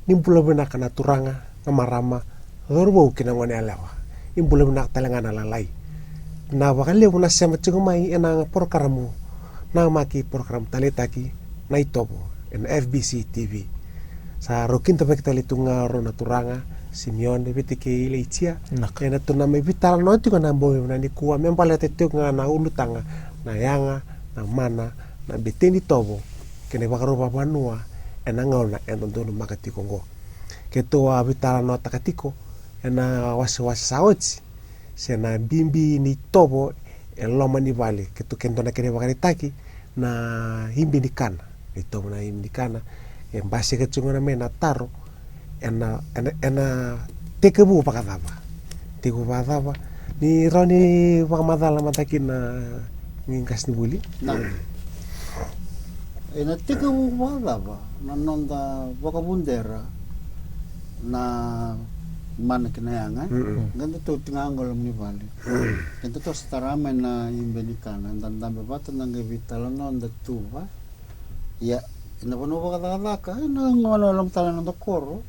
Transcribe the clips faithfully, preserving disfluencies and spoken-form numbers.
Ni bula vinaka na turaga, na marama, cauravou kei na gone yalewa. Ni bula vinaka tale ga na lalai. Na vakalevu na sema tiko mai ena porokaramu na maki porokaramu taleitaki na iTovo ena F B C T V. Sa rau kidavaki tale tu ga rau na turaga Simione vata kei Ilaitia. Naka. Ena tu na mai veitalanoa tiko na bogi vinaka nikua me baleta tiko ga na ulutaga na yaga, na mana, na beteni tovo kei na ivakarau vakavanua ena gauna e dodonumaka tiko oqo. Keitou a veitalanoataka tiko ena wasewase sa oti se na bibi ni tovo e loma ni vale, keitou keitou na kena ivakaraitaki na ibe ni kana, ni tovo na ibe ni kana. E basika tiko gona mai na taro, ena, ena, ena tekivu vakacava? Tekivu vakacava? Ni rawa ni vakamacala mada kina ni qasenivuli. Na, ena tekivu vakacava na noda vakavudera na mana kei na yaga? Mm-mm. Qai datou tiko ga qo loma ni vale. Qai datou sa tara mai na ibe ni kana, da dabe vata, da qai veitalanoa, da tuva. Ia, ena vanua vakacakacaka, ena gauna e loma tale na noda koro,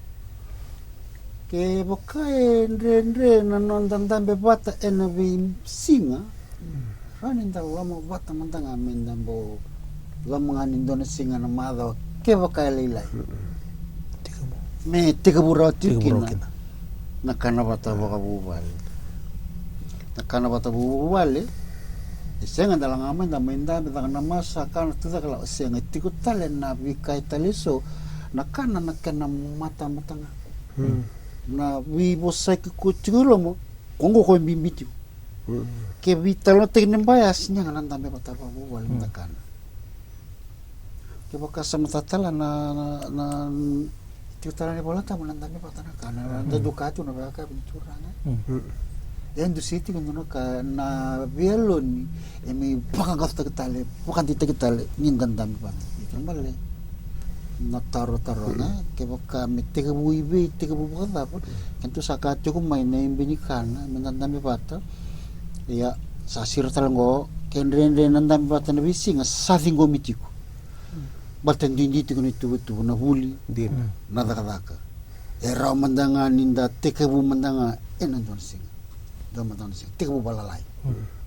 kevaka e dredre na noda dabe vata ena veisiga, rawa ni da lomavata mada ga me da bau loma ga ni dua na siga na macawa kevaka e lailai. Me tekivu rawa tiko kina na kana vata vakavuvale. Na kana vata vakavuvale, e sega da laga mai da mai dabe, caka na masu, sa kana, tucake, lako. Sega, e tiko tale na veika e tale eso, na kana na kena matamata ga. Na veivosaki ko tiko i loma, ko qo ko e bibi tiko. Ke veitalanoataki na baya, sega na dabe vata vakavuvale, na kana. Kevaka sa matata tale na, na, na, tiko tale na iVolatabu na dabe vata na kana, da duka tu na vakayakavi ni turaga. E dusi tiko dua na ka na veiyaloni, e mai vakaqaqacotaki tale, vakadeitaki tale ni da dabe vata. Io, bale na taro, taro ga, kevaka me tekivu i vei, tekivu vakacava, keitou sa kaya tiko mai na ibe ni kana me da dabe vata. Ia, sa siro tale oqo, ke dredre na dabe vata na veisiga, sa ciqomi tiko. Baleta duidui tiko na ituvatuva, na vuli, na cakacaka. E rawa mada ga ni da tekivu mada ga ena dua na siga. Dua mada ga na siga. Tekivu vakalalai.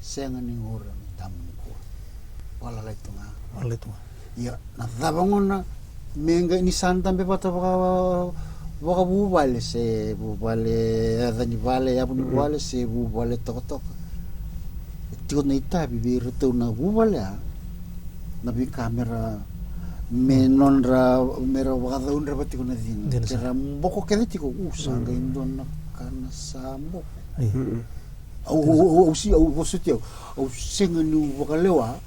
Sega ni ura me damu nikua. Vakalalai tu ga. Vakalalai tu ga. Ia, na cava gona me qai ni sa dabe vata vaka, vakavuvale, se vuvale yaca ni vale, yavu ni vale, se vuvale tokatoka. E tiko na itavi vei iratou na vuvale ya, na veika mera, me nodra, mera vakacaudreva tiko na cina. Dina sara. Kera boko kece tiko, u, sa qai dua na kana sa boko. Au, au, au, au si, au vosoti au. Au sega niu vakalewa.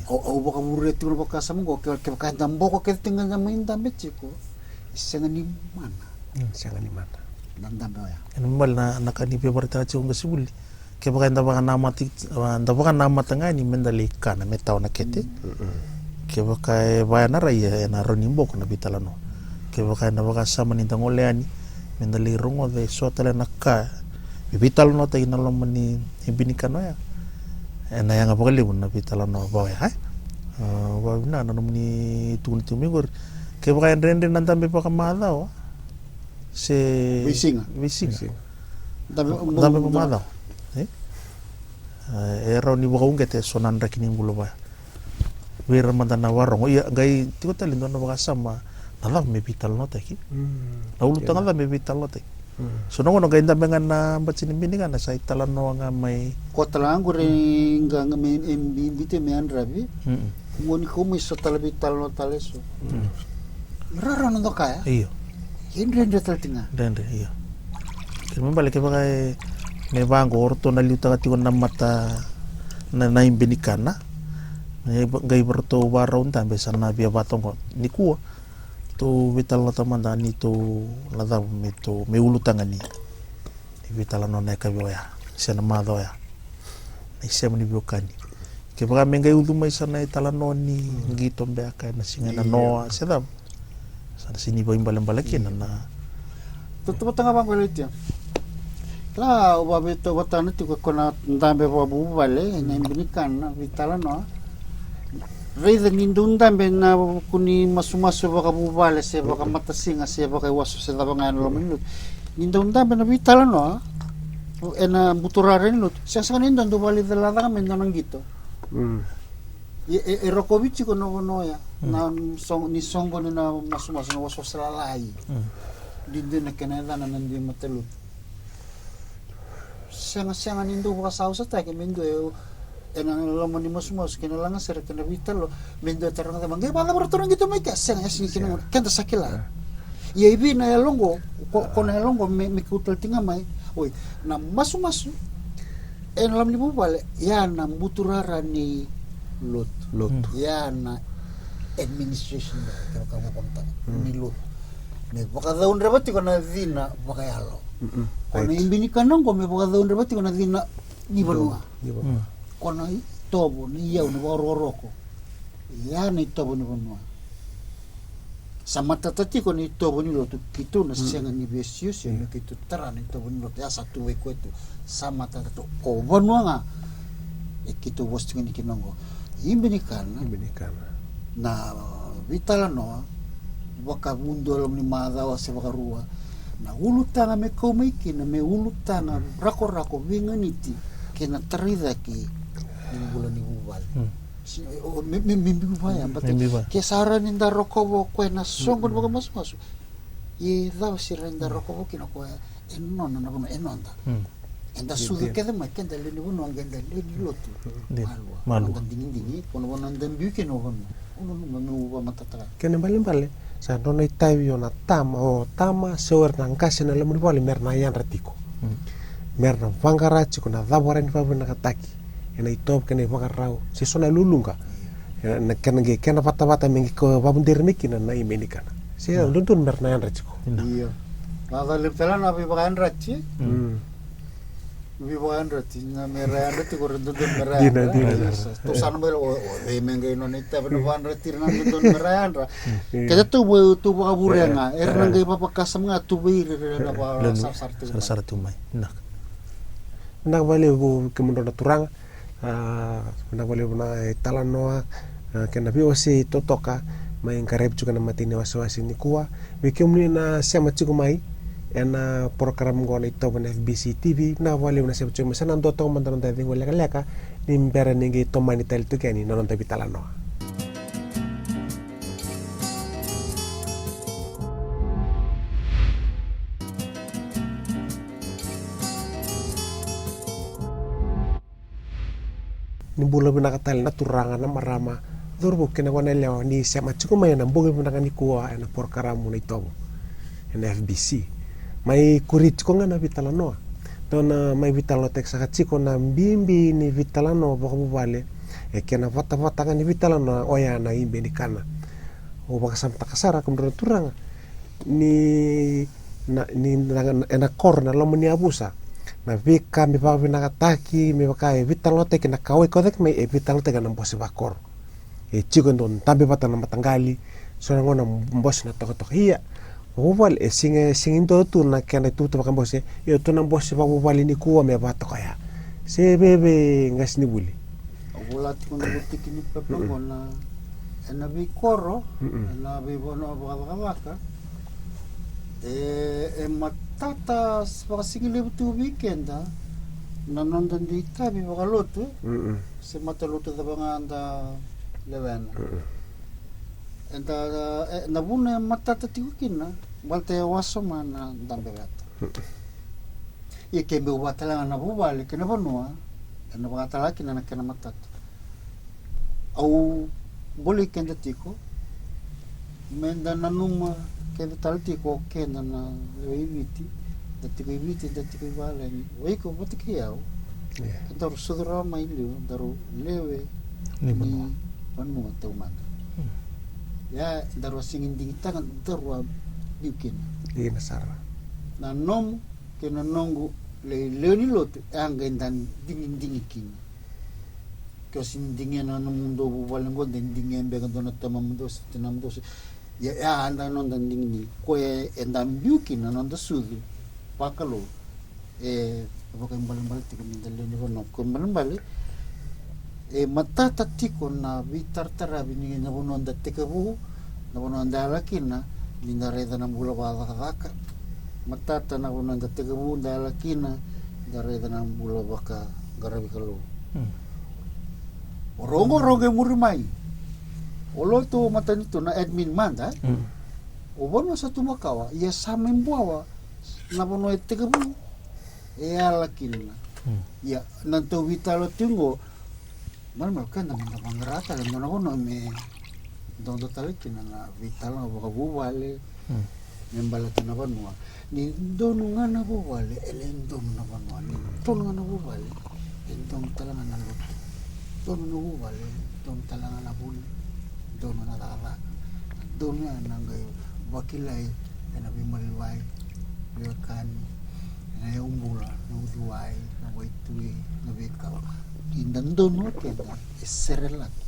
Au, au vakavurea tiko na vakasama oqo, ke, kevaka eda boko kece tiko ga da mai dabe tiko, e sega ni mana. Sega ni mana. Na dabe oya. Ena mali na, na ka ni via vakaraitaka tiko qasenivuli. Kevaka eda vakanamata, da vakanamata ga ni meda lai kana, me tawa na kete. Kevaka e vaya na rai, ena rawa ni boko na veitalanoa. Kevaka ena vakasama ni da gole yani, meda lai rogoca eso tale na ka me veitalanoataki na loma ni ibe ni kana oya, ena yaga vakalevu na veitalanoa va oya, e? A, vavina na nomuni tukuna tiko mai qori. Kevaka e dredre na dabe vakamacawa, se veisiga. Veisiga. Dabe, dabe vakamacawa. E? E rawa ni vakauqeta eso na draki ni bula vaya. Vei ira mada na vakarogo. Ia, qai tiko tale dua na vakasama, na cava me veitalanoataki. Na ulutaga cava me veitalanoataki. So na gauna qai dabe ga na bati ni ibe ni kana, sa italanoa ga mai. Ko tala ga qori ga, ga me, e bi, biuti me yadravi. Mo ni kau mai so tale veitalanoa tale so. Rara na doka ya. Io. E dredre tale tiko ga. Dredre, io. Kena ibalebale kevaka e, me vaqo o ratou na liutaka tiko na mata, na, na ibe ni kana. Qai va-, qai ratou vakarau dabe sa na via vata oqo. Nikua, tou veitalanoataka mada ni tou na cava me tou, me ulutaga ni, ni veitalanoa na yakavi oya, se na macawa oya. Na isema ni veiwekani. Kevaka me qai ucu mai sa na italanoa ni qito beka ena siga ena noa, se cava. Sa na sega ni vakaibalebale kina na. Tautauvata ga vaqo Ilaitia. Kila, au vaveitalanoataka tiko ko na dabe vakavuvale, na ibe ni kana, veitalanoa. Raica ni dau dabe na vuku ni masumasu vakavuvale se vakamatasiga se vakaiwaso se cava ga ena loma ni lotu. Ni dau dabe na veitalanoa ena buturara ni lotu, sega sega ni dua dau vakalica lacaka me dua na qito. Mm. E, e, e rokovi tiko na vanua oya. Mm. Na sogo, ni soqoni na masumasu, na wasawasa lalai. Mm. Duidui na kena yacana na dui matalotu. Sega sega ni dau vakasausataki me dua e, ena loma ni masumasu kei na lagasere kei na veitalanoa, me dua e taroga cava, qai vakacava ratou na qito mai kea? Sega, e sega ni kena gauna, keda sa kila. Ia i vei na yalo oqo, ko, ko na yalo oqo me, me kauta tale tiko ga mai. Oi, na masumasu ena loma ni vuvale, ia na buturara ni lotu. Lotu. Ia na administration, kevaka mo vakamataka, ni lotu. Me vakacaudreva tiko na cina vakayalo. Mm-mm. Ko na ibe ni kana oqo me vakacaudreva tiko na cina ni vanua. Ni vanua. Mm. Ko na itovo, na iyau, na vakarokoroko. Ia na itovo ni vanua. Sa matata tiko na itovo ni lotu, keitou na sega ni via siosio me keitou tara na itovo ni lotu. Ia sa tu vei koya tu. Sa matata tu. O vanua ga e keitou vosa tiko ni kina oqo. Ibe ni kana. Ibe ni kana. Na veitalanoa, vakavudua loma ni macawa se vakarua. Na ulutaga me kau mai kina, me ulutaga rakorako, veiganiti kei na tarai cake ni bula ni vuvale. Mm. Si, o, me, me, me biu vaya, but me biu vaya. Ke sa rawa ni da rokova o koya na soqo ni vakamasumasu. E cava se rawa ni da rokova kina o koya e nona na vanua, e noda. Mm. Eda sucu kece mai, keda lewe ni vanua, qai da lewe ni lotu. Dina. Malua. Malua. Noda digidigi, ko na vanua da biu kina o vanua. Au nanuma meu vakamatatataka. Kena ibalebale, sa nona itavi o na tama, o tama, se o ira na qase na loma ni vale, mera na yadra tiko. Mm. Mera na vaqara tiko na cava rawa ni vakavinakataki ena itovo kei na ivakarau, se so na luluqa. Ena kena qai, kena vatavata me qai ka vakavuderia mai kina na ibe ni kana. Se dodonu mera na yadra tiko. Io. Na cava levu tale na veivakayadrati. Mm. Veivakayadrati, na mera yadra tiko, ra dodonu mera yadra. Dina, dina. Sa, tou sa na mai o, o, e me qai nona itavi na vakayadrati ira na dodonu mera yadra. Mm. Keda tou, tou vakavure ga, era na qai vavakasama ga tu vei ira, ira na vakasarasara tu mai. Sarasara tu mai. Vinaka. Vinaka vakalevu kemudrau na turaga. A, vinaka vakalevu na italanoa, a, kei na veiwasei totoka mai qaravi tiko ena imatai ni wasewase nikua. Vei kemuni na sema tiko mai ena porokaramu oqo na iTovo ena F B C T V, vinaka vakalevu na sema tiko mai. Sa na dua toka mada na noda icegu lekaleka ni bera ni qai tomani tale tiko yani na noda veitalanoa. Ni bula vinaka tale na turaga, na marama, cauravou kei na goneyalewa ni sema tiko mai ena bogi vinaka nikua ena porokaramu na iTovo ena F B C. Mai kuri tiko ga na veitalanoa. Dou na mai veitalanoataki saka tiko na bibi ni veitalanoa vakavuvale, e kena vatavata ga ni veitalanoa oya na ibe ni kana. Au vakasamataka sara kemudrau na turaga ni na, ni na, ena koro na loma ni yavusa, na veika me vakavinakataki, me vaka e veitalanoataki, na ka e kauta cake mai e veitalanoataki ena bose vakoro. E tiko e dau dabe vata na mataqali, so na gauna bose na tokatoka. Ia, vuvale, e sega, e sega ni dua tu na kena ituvatuva vakabose, ia tu na bose vakavuvale nikua me vakatoka oya. Se veve qasenivuli. Au vola tiko na votiki ni pepa oqo na, ena veikoro, ena veivanua vakacakacaka. E, e matata vakasigalevu tu vei keda na noda dui itavi vakalotu, se matalotu cava ga da lewena. Eda, e, na vuna e matata tiko kina, baleta e wasoma na dabe vata. Ia ke meu vaka tale ga na vuvale kei na vanua, ena vaka tale ga kina na kena matata. Au bolei keda tiko, meda nanuma keda tale tiko o keda na lewe i Viti, da tiko i Viti, da tiko i valagi. O iko vata kei au, kedaru sucu rawa mai liu, daru lewe ni vanua taumada. Ia, daru a sega ni digitaka, daru a biu kina. Dina sara. Na nomu kei na noqu lewe ni lotu, e a qai da digidigi kina. Ke o se digia na nomudou vuvale oqo, da digia beka dua na tamamudou se tinamudou se. Ia, e a da noda digidigi. Koya eda biu kina na noda sucu vakalou. E vakaibalebale tiko meda lewe ni vanua. Ko ibalebale, E matata tiko na veitarataravi ni na vanua da tekivu, na vanua da yala kina, ni da raica na bula vakacakacaka. Matata na vanua da tekivu, da yala kina, da raica na bula vakaqaravi Kalou. O rogo rogo e muri mai. O lotu matanitu na admin mada. O vanua sa tu makawa, ia sa mai buawa na vanua e tekivu, e yala kina. Ia na tau vitala tu qo, malamala keda meda vaqara tale dua na vanua me dodo tale kina na vitala na vakavuvale. Me baleta na vanua, ni donu ga na vuvale e lai donu na vanua, ni donu ga na vuvale e donu tale ga na lotu, donu na vuvale e donu tale ga na vuli, donu na cakacaka, donu ya na qai vakilai ena veimaliwai, veiwekani, ena yaubula, na uciwai, na waitui, na veikau. Ni da donu keda e serelaki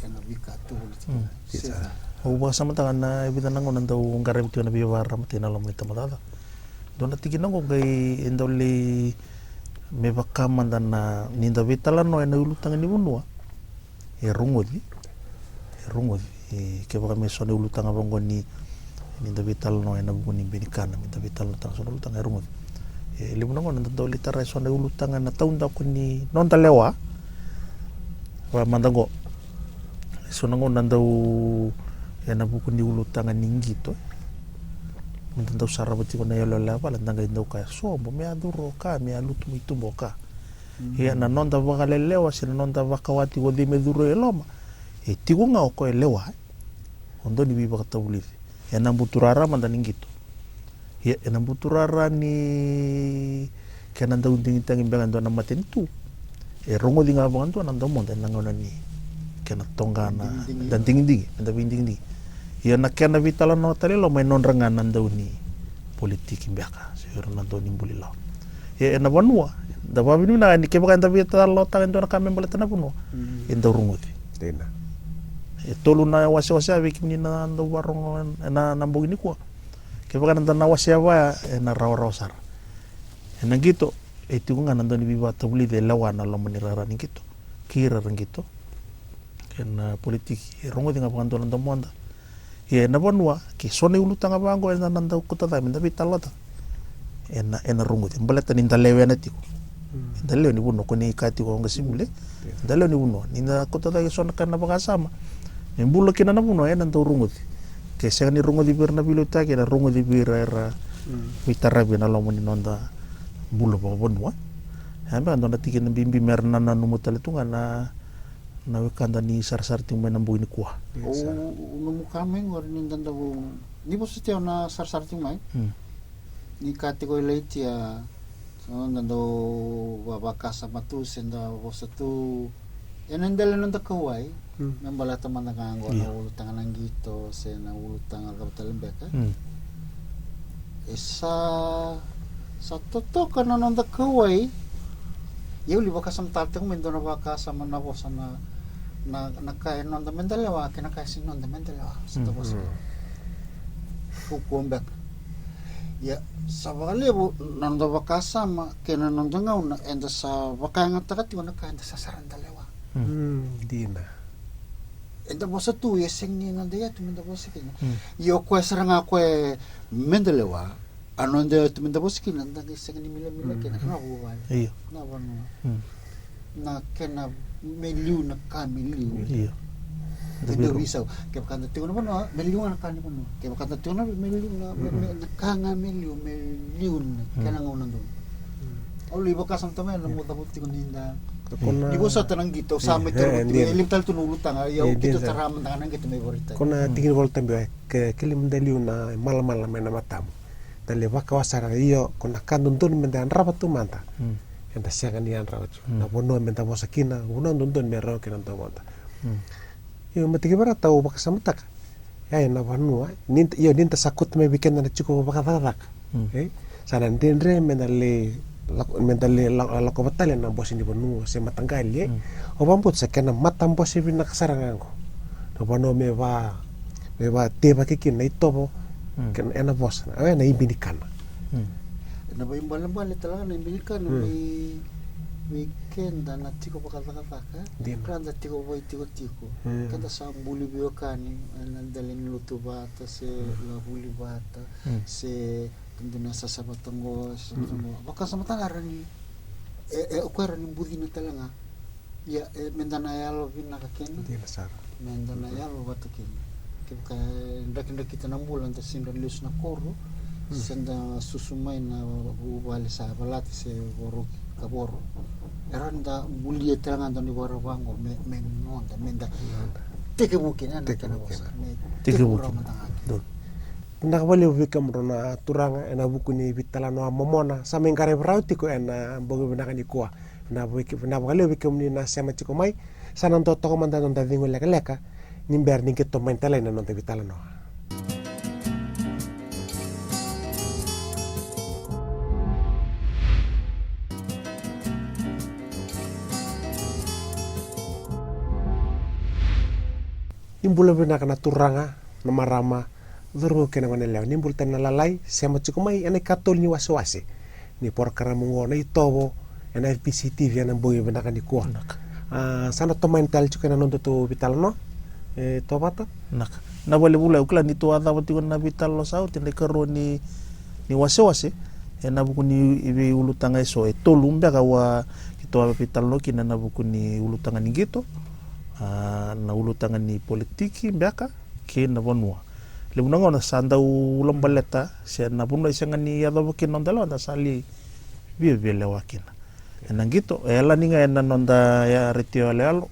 ena veika tu voli tiko. Au vakasamataka na e vica na gauna dau qaravi tiko na veivakararamataki na loma ni tabacakacaka. Dua na tikina oqo qai e dau lai me vaka mada na ni da veitalanoa ena ulutaga ni vanua. E rogoci, e rogoci. E kevaka me so na ulutaga vaqo ni ni da veitalanoa ena vuku ni benikana, me da veitalanoataka so na ulutaga e rogoci. E levu na gauna da dau lai tara e so na ulutaga ena taudaku ni noda lewa. Va mada qo. So na gauna dau ena vuku ni ulutaga ni qito. Me da dau sarava tiko na iyaloyalo e vale, da qai dau kaya sobo, me a curu o ka, me a lutu mai tuba o ka. Ia na noda vakalelewa se na noda vakawa tiko o cei me curu e loma. E tiko ga o koya e lewa. O dau ni veivakatavulici. Ena buturara mada ni qito. Ia ena buturara ni kena dau digitaki beka e dua na matanitu. E rogoci ga vakadua na domoda ena gauna ni kena toqa na da digidigi, da veidigidigi. Ia na kena veitalanoa tale lo mai nodra ga na dau ni politiki beka se ira na dau ni buli lawa. Ia ena vanua da vakavinavinaka ni kevaka eda veitalanoataka e dua na ka me baleta na vanua, e dau rogoci. E tolu na wasewase a vei kemuni na dau varogo ena na bogi nikua. Kevaka na da na wasea vaya ena rawarawa sara. Ena qito e tiko ga na dau ni veivakatavulici e lewa na loma ni rara ni qito. Kei rara qito. Kei na politiki e rogoci ga vakadua na domoda. Ia ena vanua ke so na ulutaga vaqo ena na dau kutacaka me da veitalanoataka. Ena ena rogoci baleta ni da lewena tiko. Da lewe ni vanua ko ni ka tiko o qasimule. Da lewe ni vanua ni da kutacaka e so na ka na vakasama me bula kina na vanua ena dau rogoci. Ke sega ni rogoci vei ira na veiliutaki ena rogoci vei ira era veitaravi ena loma ni noda bula vakavanua. E beka dua na tikina bibi me ra na nanuma tale tu ga na na wekada ni sarasara tiko mai na bogi nikua. O nomu ka mai qori ni da dau ni vosa tiko na sarasara tiko mai. Ni ka tiko e laitia so da dau vavakasama tu se da vosa tu ena dela noda kauwai. Me baleta mada ga qo na ulutaga na qito se na ulutaga cava tale beka. E sa sa totoka na noda kauwai. Ia au li vakasamataka tiko mai dua na vakasama na vosa na na na ka e noda me da lewa kei na ka e sega ni noda me da lewa sa da vosa. Fuku beka. Ia sa vakalevu na noda vakasama kei na noda gauna eda sa vakayagataka tiko na ka eda sa sara da lewa. Dina. Eda vosa tu ia sega ni noda yatu me da vosa kina. Ia o koya sara ga koya me da lewa. A noda yatu me da vosa kina da qai sega ni milamila kina na vuvale. Io. Na vanua. Na kena me liu na ka me liu. Io. Da viro. Kevaka da tiko na vanua me liu ga na ka ni vanua. Kevaka da tiko na me liu na me- me- na ka ga me liu me liu na kena gauna donu. Au lai vakasamataka mai na mo cavuta tiko ni da ni vosota na qito sa mai taro tiko e liu tale tu na ulutaga ia au qito tara mada ga na qito me varitaki. Ko na tiki ni vola tabi ke keli mada liu na malamala mai na matamu. Da lai vakawa sara io ko na ka dodonu me da yadrava tu mada. Eda sega ni yadrava tu na vanua me da vosa kina vanua dodonu me rawa kina domoda. Io me tiki vara tau vakasamataka. Ia ena vanua io ni da sa kuta mai vei keda na tiko vakacakacaka. Sa na dredre me da lai lako me da lai lako vatale na bose ni vanua se mataqali e. O vabauta sa kena matabose vinaka sara ga qo. Na vanua me va me va tevaki kina na itovo. Ena vosa na ena ibi ni kana. Ena vaibalebale tale ga na ibi ni kana mai Vei keda na tiko vakacakacaka, dina, keda tiko vaitikotiko. Mm. Keda sa buli veiwekani ena dela ni lotu vata se, mm, lavuli vata, mm, se dua na sasa vata qo, sasa, mm, vata qo. Vakasamataka ga ni e, e, o koya era ni bucina tale ga. Ia, e, meda na yalo vinaka kina. Dina sara. Meda na yalo vata kina. Kevaka e drakidrakita na bula, da sega ni lesu na koro, mm, se da susu mai na vuvale sa valati se voro, kavoro. Era da bulia tale ga dua na ivakarau vaqo me, me noda, meda, noda, tekivu kina, na, tekivu kena vosa, kina, me tekivu kina, tekivu rawa mada ga kina. Donu. Vinaka vakalevu vei kemudrau na turaga ena vuku ni veitalanoa momona sa mai qaravi rawa tiko ena bogi vinaka nikua. Vinaka vei ke-, vinaka vakalevu vei kemuni na sema tiko mai. Sa na dua toka mada na noda cegu lekaleka ni bera ni qito mai tale na noda veitalanoa. Ni bula vinaka na turaga, na marama, cauravou kei na goneyalewa. Ni bula tale na lalai, sema tiko mai ena ikatolu ni wasewase ni porokaramu oqo Na iTovo ena F B C T V ena bogi vinaka nikua. Vinaka. A, sa na tomani tale tiko ena nodatou veitalanoa. E, Tovata? Vinaka. Vinaka vakalevu. Au kila ni tou a cava tiko na veitalanoa sa oti, na ikarua ni, ni wasewase, ena vuku ni veiulutaga eso, e tolu beka au a, keitou a veitalanoa kina ena vuku ni ulutaga ni qito, a, na ulutaga ni politiki beka kei na vanua. Levu na gauna sa dau ulabaleta se na vanua e sega ni yacova kina na noda lewa, da sa lai viavia lewa kina. Ena qito, e yalani ga ena noda, e, retio yaloyalo,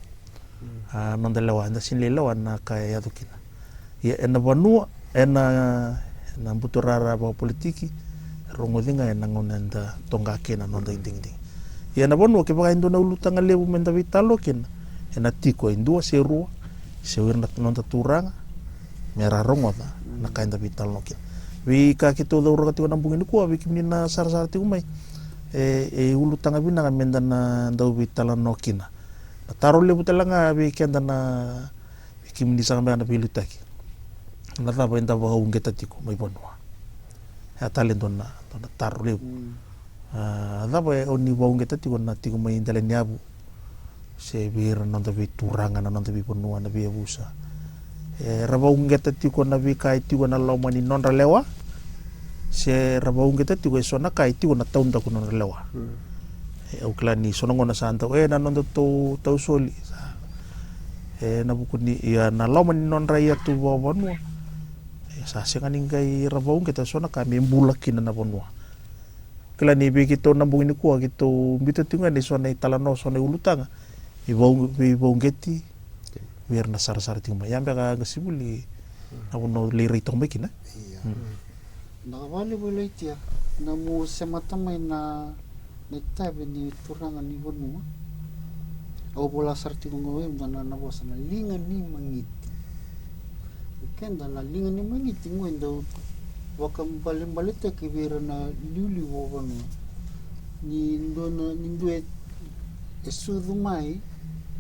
a, noda lewa, eda sega ni lai lewa na ka e yaco kina. Ia ena vanua, ena, ena buturara vakapolitiki, rogoci ga ena gauna eda toqa kina na noda idigidigi. Ia ena vanua, kevaka e dua na ulutaga levu meda veitalanoa kina, ena tiko e dua se rua, se o ira na noda turaga, me ra rogoca na ka eda veitalanoa kina. Veika keitou cauraka tiko na bogi nikua, vei kemuni na sarasara tiko mai, e, e ulutaga vinaka meda na dau veitalanoa kina. Na taro levu tale ga vei keda na, vei kemuni saka beka na veiliutaki. Na cava eda vakauqeta tiko mai vanua? E a tale dua na, dua na taro levu. Mm. A, cava e o ni vakauqeta tiko na tiko mai dela ni yavu? Se vei ira na noda veituraga, na noda veivanua, na veiyavusa. E, ra vakauqeta tiko na veika e tiko ena loma ni nodra lewa? Se ra vakauqeta tiko eso na ka e tiko na taudaku ni nodra lewa? Mm. E, au kila ni so na gauna sa dau, e, na noda tou, tau soli. Sa, e, na vuku ni, ia, na loma ni nodra iyatu vakavanua. E, sa sega ni qai ra vakauqeta eso na ka me bula kina na vanua. Kila ni vei keitou na bogi nikua, keitou biuta tiko ga ena so na italanoa, so na iulutaga. Veivau-, veivauqeti, okay, vei ira na sarasara tiko mai. Ia beka qasenivuli, mm, na vanua lai rai toka mai kina. Ia. Mm. Vinaka vakalevu Laitia, nomu semata mai na, na itavi ni turaga ni vanua. Au vola sara tiko ga vei au na, na vosa na liga ni magiti. Keda na liga ni magiti qo e dau vakaibalebaletaki vei ira na iliuliu vakavanua. Ni dua na, ni dua e, e sucu mai,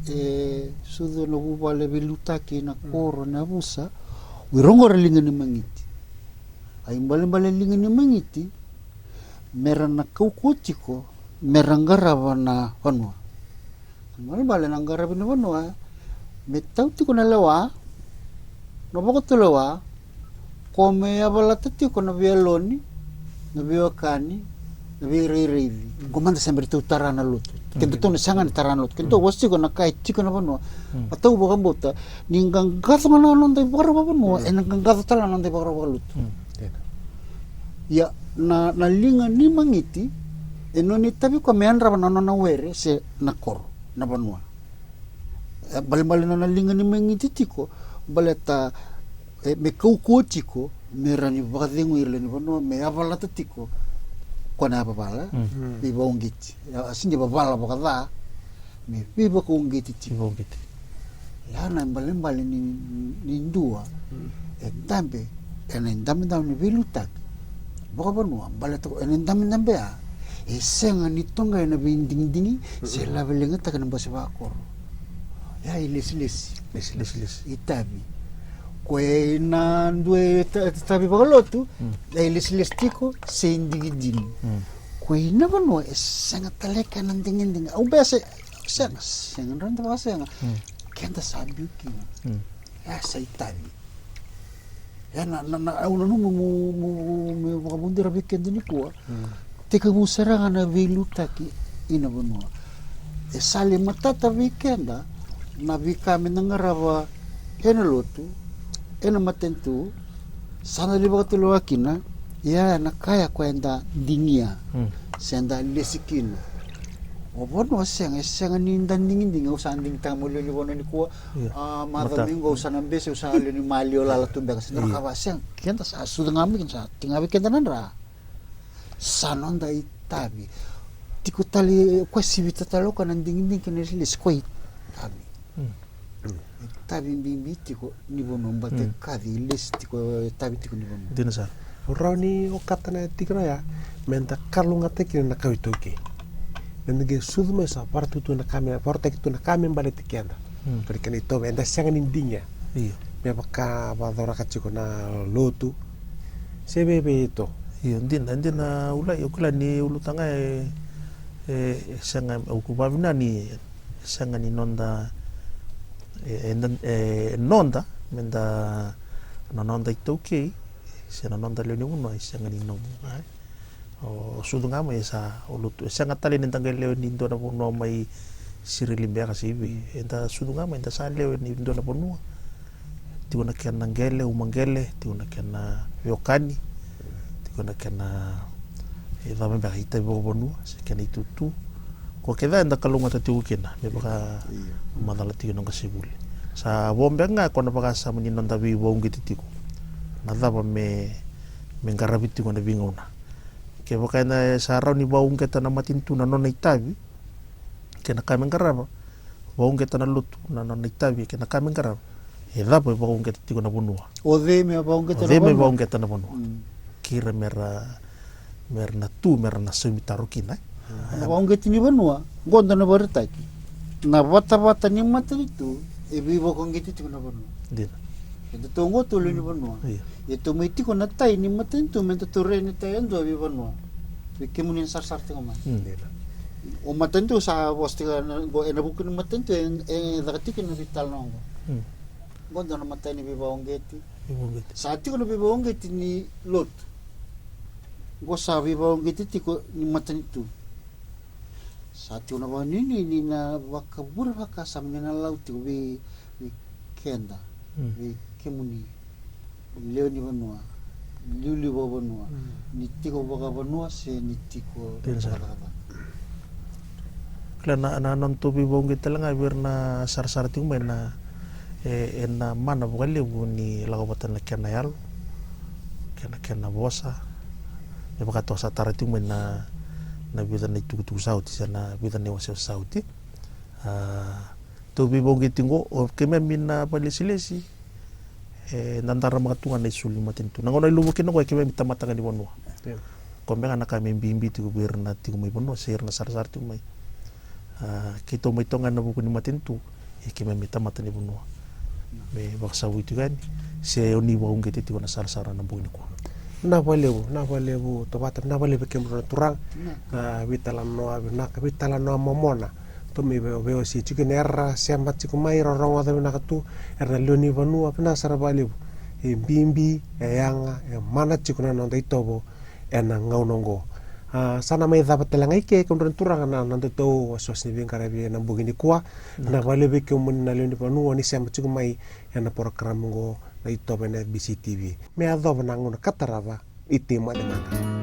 e sucu ena vuvale veiliutaki, na, mm, koro, na yavusa, o ira qo era liga ni magiti. A ibalebale liga ni magiti, me ra na kaukauwa tiko me ra qarava na vanua. Ibalebale na qaravi ni vanua, me tau tiko na lewa, na vakatulewa, ko me yavalata tiko na veiyaloni, na veiwekani, na veirairaici. Mm. Qo mada sa bera ni tou tara na lotu. Mm. Kedatou na sega ni tara na lotu. Kedatou, mm, vosa tiko na ka e tiko ena vanua. Mm. Tou vakabauta ni qaqaco ga na noda ivakarau vakavanua, mm, ena qaqaco tale na noda ivakarau vakalotu. Mm. Ia, na, na liga ni magiti, e nona itavi koya me yadrava na nona were se na koro, na vanua. E, balebale na, na liga ni magiti tiko, baleta, e, me kaukauwa tiko me ra ni vakacegui ira lewe ni vanua, me yavalata tiko koya na yavavala, mm, veivauqeti. A, sega ni vavala vakaca, me veivakauqeti tiko. Veivauqeti. Ia na ibalebale ni, ni dua, mm, e dabe ena idabedabe ni veiliutaki vakavanua, baleta ena idabedabe ya e sega ni toqai na veidigidigi, mm, se laveligataki na bose vakoro. Ia e lesilesi. Lesilesi. Itavi. Koya na dua e ta-, tavi vakalotu, mm, ia e lesilesi tiko se idigidigi. Mm. Ko i na vanua e sega tale kena digidigi. Au bese sega, sega, drau da vakasega. Keda sa biu kina. E a sa itavi. E na, na, na, au nanuma mo, mo, mo vakavudira vei keda nikua. Tekivu sara ga na veiliutaki i na vanua. E sa le matata vei keda na veika me na qarava e na lotu, e na matanitu, sa na li vakatulewa kina, ia e na kaya ko eda digia, se da lesi kina. O vanua sega, e sega ni da digidigi, au sa digitaka mo lewe ni vanua nikua, a, maca mai qo au sa na bese, au sa lewe ni mali o lala tu beka, se da na kava sega, keda sa sucu ga mai, keda sa tiga vei keda na dra. Sa noda itavi. Tiko tale, koya sivita tale o koya na digidigi kei na lesi, koya itavi. Itavi bibi tiko ni vanua, bata e kaci, lesi tiko, itavi tiko ni vanua. Dina sara. Au rawa ni okata na tikina oya, me da kalougata kina na kawa iTaukei. Me da qai sucu mai sa varatutu na ka me, varataki tu na ka me baleti keda. Kei na kena itovo, eda sega ni digia. Me vaka vacauraka tiko na lotu. Se vei, vei ito. Io, dina, dina ulai, au kila ni ulutaga e, e, e sega, au ku vavina ni e sega ni noda, e, e, e noda, me da, na noda iTaukei, se na noda lewe ni vanua, e sega ni nomu, ai. O sucu ga mai e sa, o lotu, e sega tale ni da qai lewe ni dua na vanua mai Sirili beka se i vei. Eda sucu ga mai, eda sa lewe ni dua na vanua. Tiko na kena qele, umaqele, tiko na kena veiwekani, tiko na kena, e, cava beka, itavi vakavanua, se kena itutu. Ko kece eda kalougata tiko kina, me vaka macala tiko na qasenivuli. Sa vo beka ga ko na vakasama ni noda veivauqeti tiko. Na cava me, me qaravi tiko na veigauna. Kevaka eda sa rawa ni vakauqeta na matanitu na nona itavi, kei na ka me qarava, vakauqeta na lotu na nona itavi, kei na ka me qarava. E cava e vakauqeta tiko na vanua? O cei me vakauqeta na vanua? O cei me vakauqeta na vanua? Kei ira mera, mera na tu, mera na saumi taro kina, e? Na vakauqeti ni vanua, qo da na vakaraitaki. Na vatavata ni matanitu, e veivakauqeti tiko na vanua. Dina. Edatou qo tou lewe ni vanua. Io. Ia tou mai tiko na tai ni matanitu, me datou rai na tai e dua vei vanua. Vei kemuni na sarasara tiko mai. O matanitu sa vosa tiko ena, qo ena vuku ni matanitu, e, e caka tiko na veitalanoa qo. Qo dua na matai ni veivakauqeti. Veivakauqeti. Sa tiko na veivakauqeti ni lotu. Qo sa veivakauqeti tiko ni matanitu. Sa tiko na vakanuinui ni na vakavure vakasama ni na lau tiko vei, vei keda, vei kemuni, lewe ni vanua, liuliu vakavanua, ni tiko vakavanua se ni tiko vakacakacaka. Kila na, na nodatou veivakauqeti tale ga vei ira na sarasara tiko mai na, e, ena mana vakalevu ni lako vata na kena yalo, kena, kena vosa. Me vaka tou sa tara tiko mai na, na vica na itukutuku sa oti se na vica na iwasewase sa oti. A, tou veivakauqeti qo, o keimami na vakalesilesi, e, da daramaka tu ga na isulu ni matanitu. Na gauna e luvu kina qo, e keimami tamata ga ni vanua. Ko beka na ka me bibi tiko vei ira na tiko mai vanua se ira na sarasara tiko mai. A, keitou mai toka ga ena vuku ni matanitu, e keimami tamata ni vanua. Me vakasavuti tiko yani se o ni vakauqeti tiko na sarasara na bogi nikua. Na vakalevu, na vakalevu, tovata, na vakalevu vei kemudrau na turaga. Na veitalanoa vinaka, veitalanoa momona. Tou mai veiwasei tiko kina, era sema tiko mai, era rogoca vinaka tu, era na lewe ni vanua, vinaka sara vakalevu. E bibi, e yaga, e mana tiko na noda itovo ena gauna oqo. A, sa na mai cava tale ga i ke, kemudrau na turaga, na nodatou wasewase ni veiqaravi ena bogi nikua. Na vakalevu vei kemuni na lewe ni vanua ni sema tiko mai ena porokaramu oqo, Na iTovo ena FBC TV. Me yacova na gauna ka tarava, ni tei mada mada.